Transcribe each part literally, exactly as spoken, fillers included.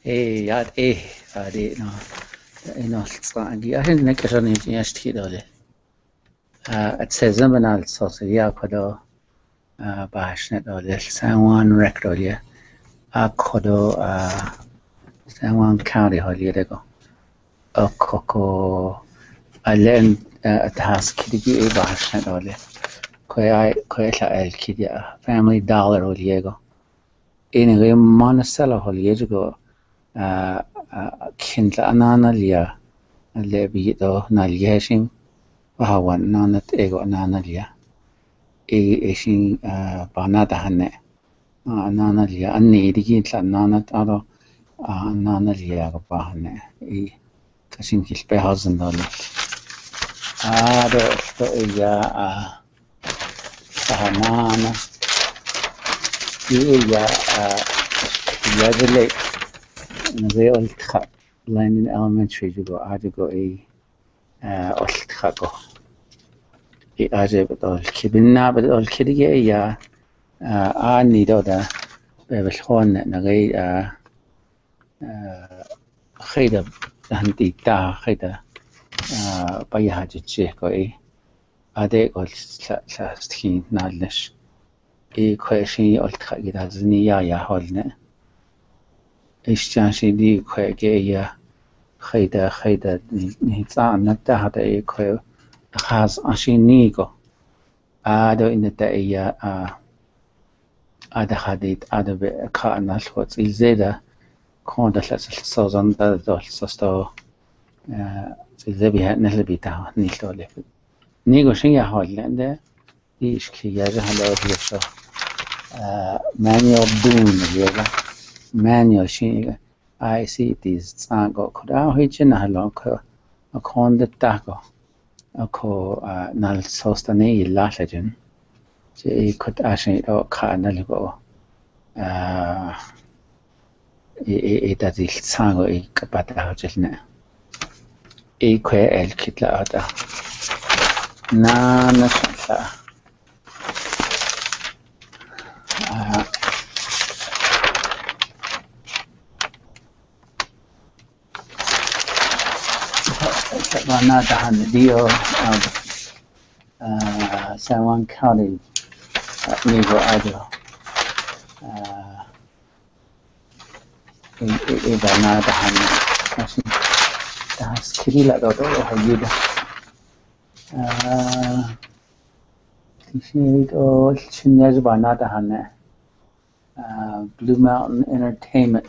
Eh, yat eh, adi no. Ino tsa gi ahin ne kesan ni ya sti dole. Ah, at se zaman al so se ya kodo. Ah, bash ne dole. Sangwan rek dole. A kodo, ah, Sangwan County holi dego. A koko alen, ah, atas kidi gi e bash ne dole. Koi ai, koi la el kidi a. Family Dollar holi dego. Ini ri mana sala holi dego. Ah, ah, kin la anana lia. Le bi do na lia sing. Bahawan nana te ego nana lia. E, e sing, ah, bana tahan ne. Ah, nana lia. Ani di kin la nana ta do. Ah, nana lia ka bahan ne. E, ka sing kil pe hausen do le. Ah, do, do e ya, ah, Sahana na. Yu ya, ah, ya de le. Nze ol kha. Lenin Elementary ju go, a ju go e, ah, ol kha go. E a je bet ol kibin na bet ol kidi ye ya. Ah, ani do da. Be bet hon na ge, ah, ah, khida han ti ta khida, ah, pa ya ha che che ko e. Ade ko sa, sa skin na lesh. E khoi shi ol kha gi da zini ya ya hol ne. E sha shi di khoi ge ya. Khida, khida ni, ni sa na ta ha da e khoi. Khas a shi ni ko. Ado ina ta e ya, ah, Ada hadit, ada be ka na hlo tsil zeda. Khon da hla sa so zon da do sa sto. Eh, tsil ze bi ha na hla bi ta ni hlo le. Ni go sing ya hol le de. Ish ki ya za hlo le so. Eh, manual boon le la. Manual shi I C T sang ko khoda hui chen na hlo ko. Khon da ta ko. Ako, ah, nal sos ta ne i la sa jun. Che i khut a shin i do kha nal ko. Ah, i, i, i ta di sang ko i kapat a jil ne. I kwe el kit la ata. Na, na sa sa. Ah. Bana tahan dio, um, uh, Sangwon County, uh, ni go ajo. Uh, i, i, i bana tahan, masih tahan sekali lah tu tu haji dah. Uh, di sini tu sini aja bana tahan eh. Uh, Blue Mountain Entertainment,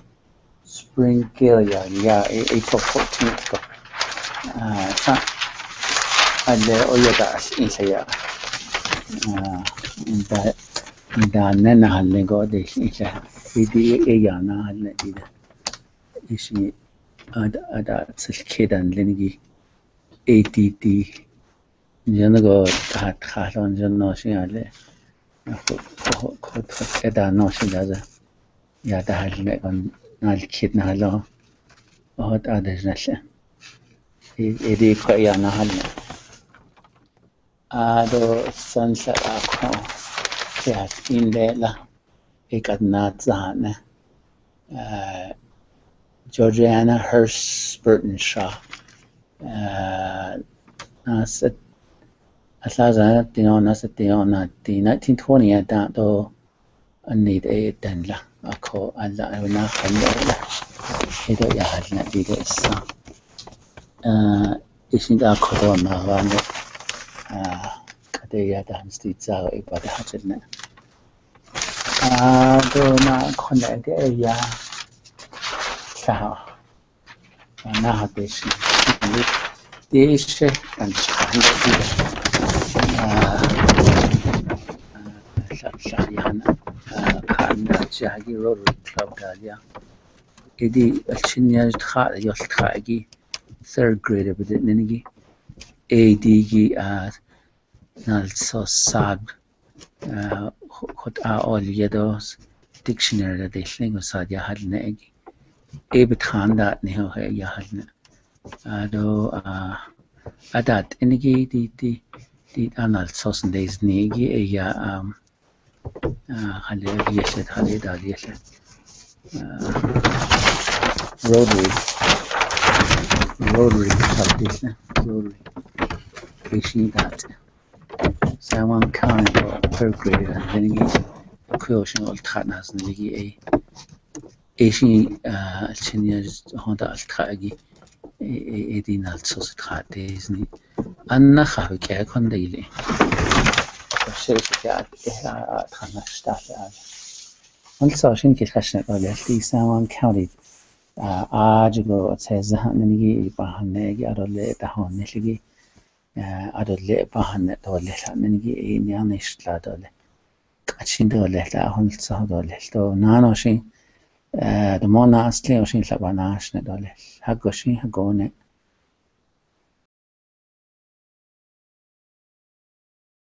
Spring Gala, ya, A-, April fourteenth ko. Uh, sa, ale oya da as in saya. Uh, da, da ne na hal ne go de in saya. Idi e ya na hal ne ida. Isi ada, ada silke dan lengi A T T. Jan go tahat khalon jan no si ale. Ko, ko, ko, ko, eda no si da za. Ya da hal ne kon nal kit na lo. Ohot ada na se. I, i di ko ya na hal ne. Ado san sa a ko. Ya in le la. Ikat na za ne. Eh, Georgiana Hurst Burton Shaw. Eh, na set, asla za tino na set tino na ti nineteen twenty ya ta to anit e ten la. Ako ala na kan la. Ito ya hal na di de sa. Eh, isin da ko to na wan de. Eh, kate ya dan sti za e pa da hal na. Ah, do na khon da ke ya. Sa. Na ha te shi. Te shi kan sa da ti. Ah, sa, sa ya na. Ah, kan da cha gi Rotary Club da ya. Idi al chin ya kha, yo kha gi third grade bi de ne gi. A D gi, ah, nal so sag. Ah, khut a ol ya do dictionary da de hling sa ya hal ne gi. E bit khan da ne ho he ya hal ne. Ado, ah, adat ini gi di, di, di anal sos days ni gi e ya, um, ah, hale ya se hale da ya se. rotary, rotary, rotary. Ei sing dat Sangwang County ko third grade, ngi khuo sing ol tha nas ngi ei. Ei sing, ah, senior hong da al tha gi. Ei, ei, ei di nal so si tha te sini. An na kha ke kon dei le. Sing si ka, eh, ah, ah, tha nas ta le. An so sing ki khash na le ti Sangwang County. Ah, ah, ju ko se za ngi pa han ne gi aro le ta hon ne le gi. Ah, aro le pa han ne to le la ngi ei niang ne shla to le. Ka sing to le la hon so to le to na no sing. Eh, to mo na asli o sing la ba na shne to le. Ha ko sing ha ko ne.